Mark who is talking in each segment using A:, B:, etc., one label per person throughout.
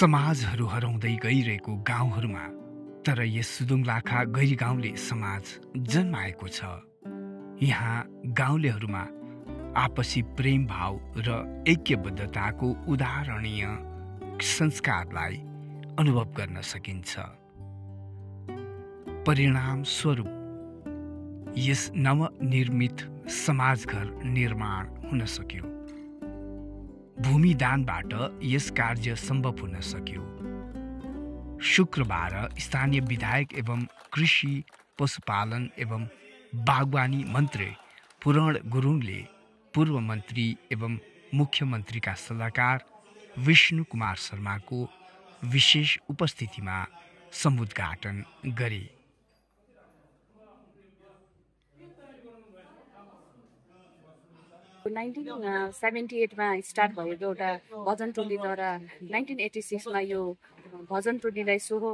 A: समाजहरू हराउँदै गइरहेको गाउँहरूमा तर यस सुदुङलाखा गैरी गाउँले समाज जन्माएको छ। यहाँ गाउँलेहरूमा आपसी प्रेम भाव र ऐक्यबद्धताको उदाहरणीय संस्कारलाई अनुभव गर्न सकिन्छ। परिणाम स्वरूप यस नवनिर्मित समाजघर निर्माण हुन सक्यो। भूमिदानबाट यस कार्य सम्भव हुन सक्यो। शुक्रबार स्थानीय विधायक एवं कृषि पशुपालन एवं बागवानी मन्त्री पुरण गुरुङले पूर्व मन्त्री एवं मुख्यमन्त्रीका सल्लाहकार विष्णु कुमार शर्माको विशेष उपस्थितिमा समुद्घाटन गरे।
B: मा स्टार्ट भएको एउटा भजन टोलीद्वारा 1986 यो भजन टोलीलाई सोहो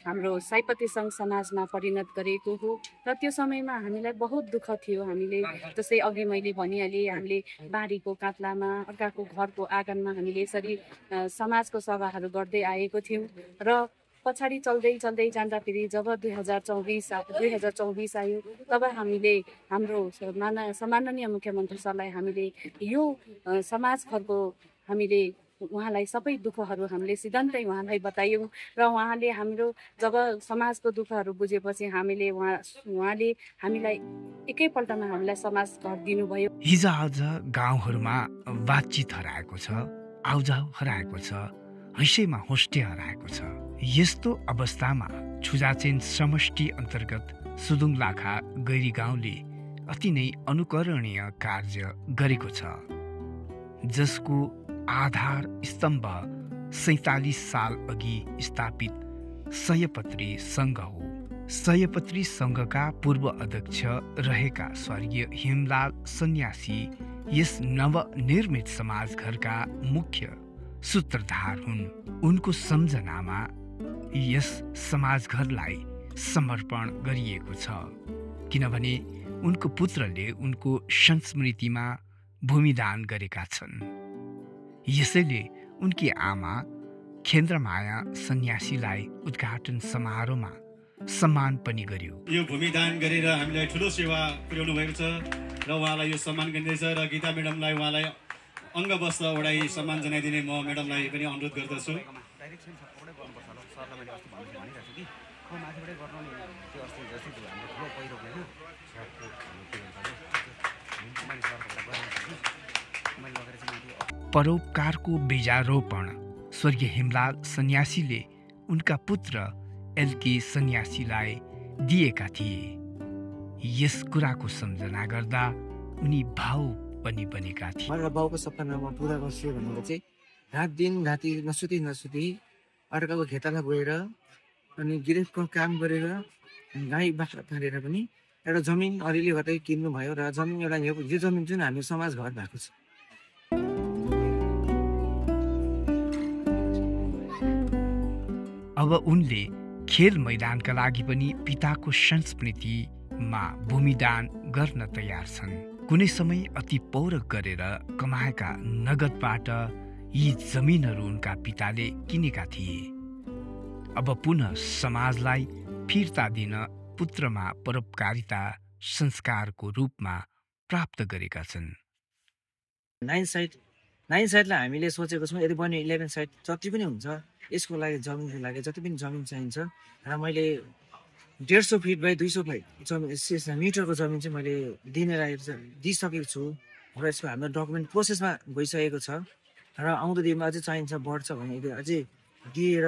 B: हाम्रो सयपत्री सङ्घ समाजमा परिणत गरेको हो। र त्यो समयमा हामीलाई बहुत दुःख थियो। हामीले जस्तै अघि मैले भनिहालेँ, हामीले बारीको कात्लामा अर्काको घरको आँगनमा हामीले यसरी समाजको सभाहरू गर्दै आएको थियौँ। र पछाडि चल्दै जाँदाखेरि जब 2024 आयो तब हामीले हाम्रो सम्माननीय मुख्यमन्त्री सरलाई हामीले यो समाज घरको हामीले उहाँलाई सबै दुःखहरू हामीले सिधै उहाँलाई बतायौँ। र उहाँले हाम्रो जब समाजको दुःखहरू बुझेपछि उहाँले हामीलाई एकैपल्टमा हामीलाई समाज घर दिनुभयो।
A: हिजो आज गाउँहरूमा बातचित हराएको छ, आउजाउ हराएको छ, हैसैमा होस्टे हराएको छ। यस्तो अवस्थामा छुजाचेन समष्टि अन्तर्गत सुदुङलाखा गैरी गाउँले अति नै अनुकरणीय कार्य गरेको छ, जसको आधार स्तम्भ 47 साल अघि स्थापित सयपत्री सङ्घ हो। सयपत्री सङ्घका पूर्व अध्यक्ष रहेका स्वर्गीय हेमलाल सन्यासी यस नवनिर्मित समाजघरका मुख्य सूत्रधार हुन्। उनको सम्झनामा यस समाजघरलाई समर्पण गरिएको छ, किनभने उनको पुत्रले उनको संस्मृतिमा भूमिदान गरेका छन्। यसैले उनकी आमा खेन्द्रमाया सन्यासीलाई उद्घाटन समारोहमा सम्मान पनि गर्यो।
C: यो भूमिदान गरेर हामीलाई ठुलो सेवा पुर्याउनु भएको छ र उहाँलाई यो सम्मान गरिँदैछ। र गीता म्याडमलाई उहाँलाई अङ्गवस्त्र ओढाई सम्मान जनाइदिने म म्याडमलाई पनि अनुरोध गर्दछु।
A: परोपकारको बीजारोपण स्वर्गीय हेमलाल सन्यासीले उनका पुत्र एलके सन्यासीलाई दिएका थिए। यस कुराको सम्झना गर्दा उनी भाव पनि बनेका थिए।
D: मलाई बाउको सपना म पुरा गर्छु भनेर चाहिँ रात दिन राति नसुती अर्काको खेताला गएर अनि गिरेफको काम गरेर गाई बाख्रा पालेर पनि एउटा जमिन अलिअलि गर्दै किन्नु भयो। र जमिन एउटा यो जमिन जुन हामी समाज घर भएको छ।
A: अब उनले खेल मैदानका लागि पनि पिताको संस्मृतिमा भूमिदान गर्न तयार छन्। कुनै समय अति पौरख गरेर कमाएका नगदबाट यी जमिनहरू उनका पिताले किनेका थिए। अब पुनः समाजलाई फिर्ता दिन पुत्रमा परोपकारिता संस्कारको रूपमा प्राप्त गरेका छन्।
D: 9 साइडलाई हामीले सोचेको छौँ, यदि बन्यो 11 साइड जति पनि हुन्छ यसको लागि जमिनको लागि जति पनि जमिन चाहिन्छ। र मैले 150 फिट बाई 200 फिट मिटरको जमिन चाहिँ मैले दिइसकेको छु। र यसको हाम्रो डकुमेन्ट प्रोसेसमा गइसकेको छ। र आउँदो दिनमा अझै चाहिन्छ बढ्छ भने अझै दिएर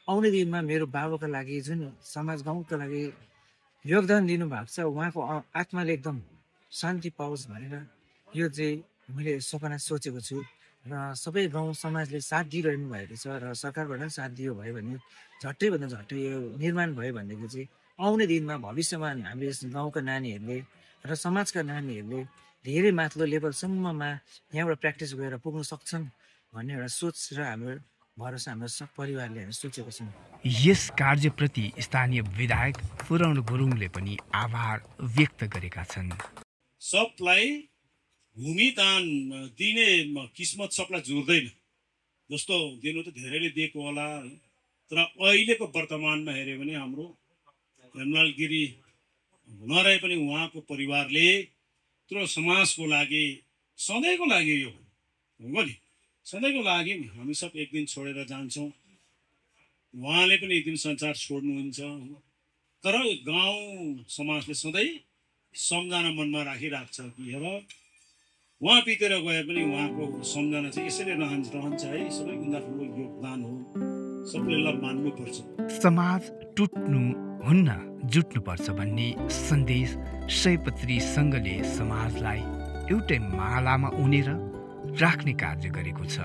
D: आउने दिनमा मेरो बाबाको लागि जुन समाज गाउँको लागि योगदान दिनुभएको छ उहाँको आत्माले एकदम शान्ति पाओस् भनेर यो चाहिँ मैले सपना सोचेको छु। र सबै गाउँ समाजले साथ दिइरहनु भएको छ र सरकारबाट पनि साथ दियो भयो भने झट्टैभन्दा झट्टै यो निर्माण भयो भनेदेखि चाहिँ आउने दिनमा भविष्यमा हाम्रो यस गाउँका नानीहरूले र समाजका नानीहरूले धेरै माथिल्लो लेभलसम्ममा यहाँबाट प्र्याक्टिस गरेर पुग्न सक्छन् भन्ने एउटा सोच र हाम्रो भरोसा हाम्रो सब परिवारले सोचेको छौँ।
A: यस कार्यप्रति स्थानीय विधायक पुरण गुरुङले पनि आभार व्यक्त गरेका छन्।
C: सबलाई भूमिदान दिने किस्मत सबलाई जुर्दैन।
E: जस्तो दिनु त धेरैले दिएको होला, तर अहिलेको वर्तमानमा हेऱ्यो भने हाम्रो हेमलाल गिरी नरहे पनि उहाँको परिवारले त्यो समाजको लागि सधैँको लागि यो हो नि, सधैँको लागि हामी सब एक दिन छोडेर जान्छौँ, उहाँले पनि एक दिन संसार छोड्नुहुन्छ, तर गाउँ समाजले सधैँ सम्झना मनमा राखिराख्छ कि हेर उहाँ बितेर गए पनि उहाँको सम्झना चाहिँ यसरी रहन्छ है। सबैभन्दा ठुलो योगदान हो, सबैलाई मान्नुपर्छ।
A: समाज टुट्नु हुन्न, जुट्नुपर्छ भन्ने सन्देश सयपत्री सङ्घले समाजलाई एउटै मालामा उनेर राख्ने कार्य गरेको छ।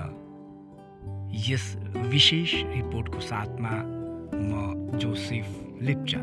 A: यस विशेष रिपोर्टको साथमा म जोसेफ लेप्चा।